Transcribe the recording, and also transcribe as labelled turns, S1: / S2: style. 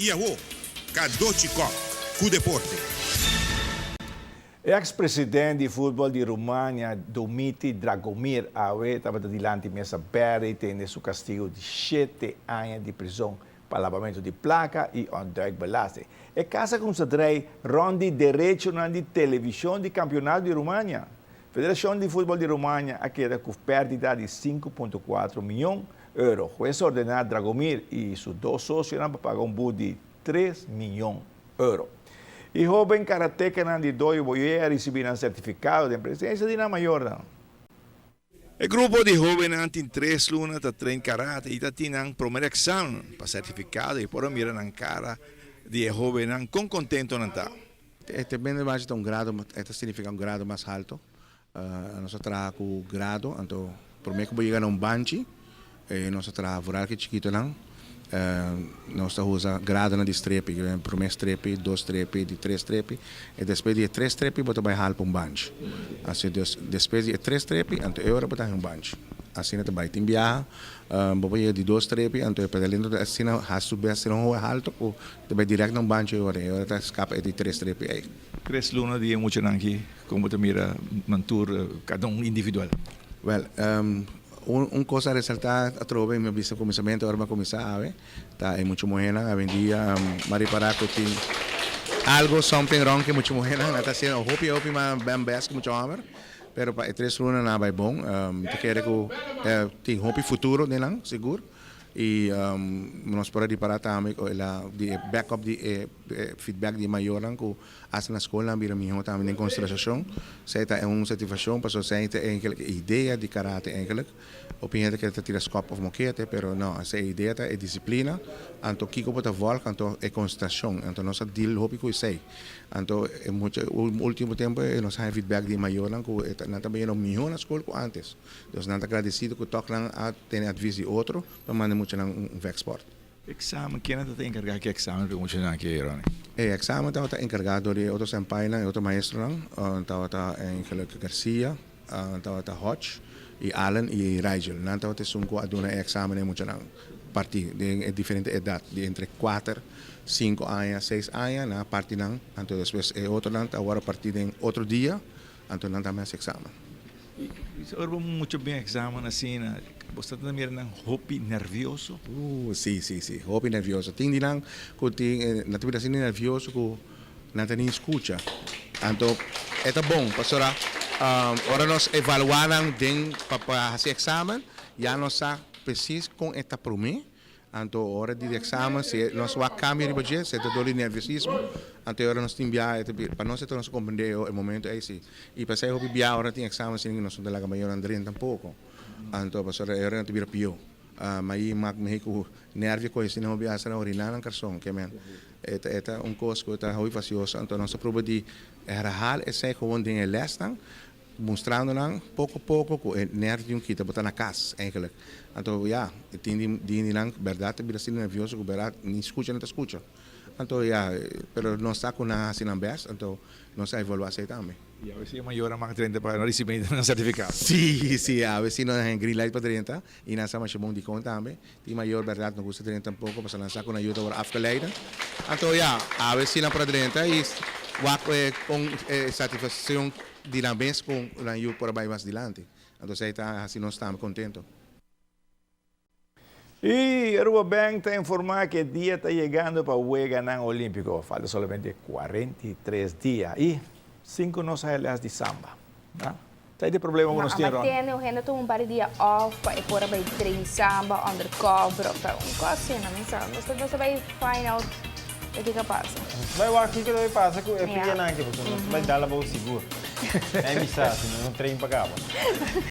S1: Y awo, Cadochi Kock cu deporte.
S2: Ex president di futbol di Rumania, Dumitru Dragomir, awe tabata dilanti mesa berde y tende su castigo di 7 aña di prison pa labamento di placa y ontduikbelasting. E caso a cuminsa rond di derecho di television di campeonato di Rumania. Federacion di Futbol di Rumania a keda cu perdida di 5.4 miyon euro. Hues a ordena Dragomir y su dos socionan pa paga un boete di 3 miyon euro. E hoben karatekanan di Dojo Boye a ricibi un certificado den presencia di nan mayor. E grupo di hobennan tin 3 luna ta train karate y ta tin nan prome examen pa certificado y por mira nan cara di e hobennan con contento nan ta.
S3: Este bende base un grado, esta significa un grado mas halto. Nos ta traha cu grado, anto prome cu yega na un banchi, nos ta traha vooral cu chikitonan. Nos ta usa grado na di strepi, prome strepi, dos strepi, di tres strepi, y despues di tres strepi bo ta bay halpa un banchi. Asina, dus, despues di tres strepi, anto e ora bo ta un banchi. Asina ta bay tin biaha, bo yega di dos strepi, anto e pedalento asina haci su best asina halto, cu ta bay direct na un banchi e ora ta scapa e di tres strepi ey.
S2: 3 luna di muchanan aki, con ta mira nan tur, cada un individual?
S3: Well, un cos a resalta atrobe, mi bisa cuminsamento, ora mi cuminsa awe, ta e mucha muhernan, awendia, m'a ripara cu tin algo, something wrong cu mucha muhernan, nan ta haciendo hopi hopi mas ben best cu mucha homber, pero pa e 3 luna nan bay bon, ta kere cu tin hopi futuro den nan, sigur, y nos por ripara tambe la di backup di feedback di mayornan cu hasta na scol nan bira miho tambe den concentracion. Esey ta un satisfaccion pasobra esey ta eigenlijk idea di karate eigenlijk. Hopi hende kier ta tira skop of mokete, pero no, esey idea ta e disciplina, anto kiko bo ta volg, anto e concentracion, anto nos a deal hopi cu esey. Anto e mucho ultimo tempo nos a haya feedback di mayornan cu nan ta bayendo miho na scol cu antes. Dus nan ta agradecido cu toch nan a tene advies di otro pa manda muchanan un vechtsport.
S2: Examen, ken ta encarga cu examen pa muchanan aki, Ronnie?
S3: E examen tabata encarga door di otro senpai y otro maestronan, tabata eigenlijk Garcia, tabata Hodge y Allen y Rigel. Nan tabata esun cu a duna e examen e muchanan parti di diferente edad, di entre 4, 5 aña, 6 aña, nan parti nan, anto despues e otronan awor parti den otro dia, anto nan tambe haci examen.
S2: Ora mucha bin examen asina, bo ta mira nan hopi nervioso?
S3: Si, hopi nervioso. Tin di nan cu tin, nan ta bira asina nervioso cu nan ta ni scucha. Anto, e ta bon, pasobra, ora nos evalua nan den pa haci examen, ya nos sa precies con e ta prome. Anto ora di examen, si nos wak cambio riba dje, si ta door di nerviosismo, anto ora nos tin bia, pa nos nos comprende e momento ey si. Y pa esey hopi bia ora tin examen sin nos no ta laga mayornan drenta tampoco. Anto pasobra e ora nan ta bira pio. Ma ey mak mi cu nervio coge asina hopi hasta na orina nan carson, ke men. E ta un cos cu ta hopi fastioso, anto nos ta proba di herhaal esey gewoon den e lesnan, mostrando nan poco poco cu e nervio kita bo ta na cas eigenlijk. Anto ja, tin di di nan berdad ta bira asina nervioso cu berdad ni scucha no ta scucha. Anto ja, pero nos sa cu nan haci nan best, anto nos a evalua esey tambe.
S2: Y awe si mayor mag 30 pa recibi un certificado.
S3: Si, awe si nos tin green light pa 30 y nan sa masha bon di con tambe. Tin mayor berdad no gusta 30 tampoco, pasobra nan sa cu nan yiu ta worden afgeleid. Anto ja, awe si nan por 30 y wak con satisfaccion di nan mes cu nan yiu por bay mas dilanti. Anto esey ta haci nos tambe contento.
S2: Y Aruba Bank ta informa cu e dia ta yegando pa Weganan Olimpico. Falta solamente 43 dia. Y 5 nos a di samba. No? Ta e problema cu nos tin, Ron?
S4: Tin hende tuma un par di dia off pa e por bay train samba undercover of ta un cos asina, no sa. Nos bay find out kico a pasa.
S5: Bay wak kico ta bay pasa cu e pianan aki, pasobra nos bay dal abou sigur. E mi sa, si nos no train pa caba.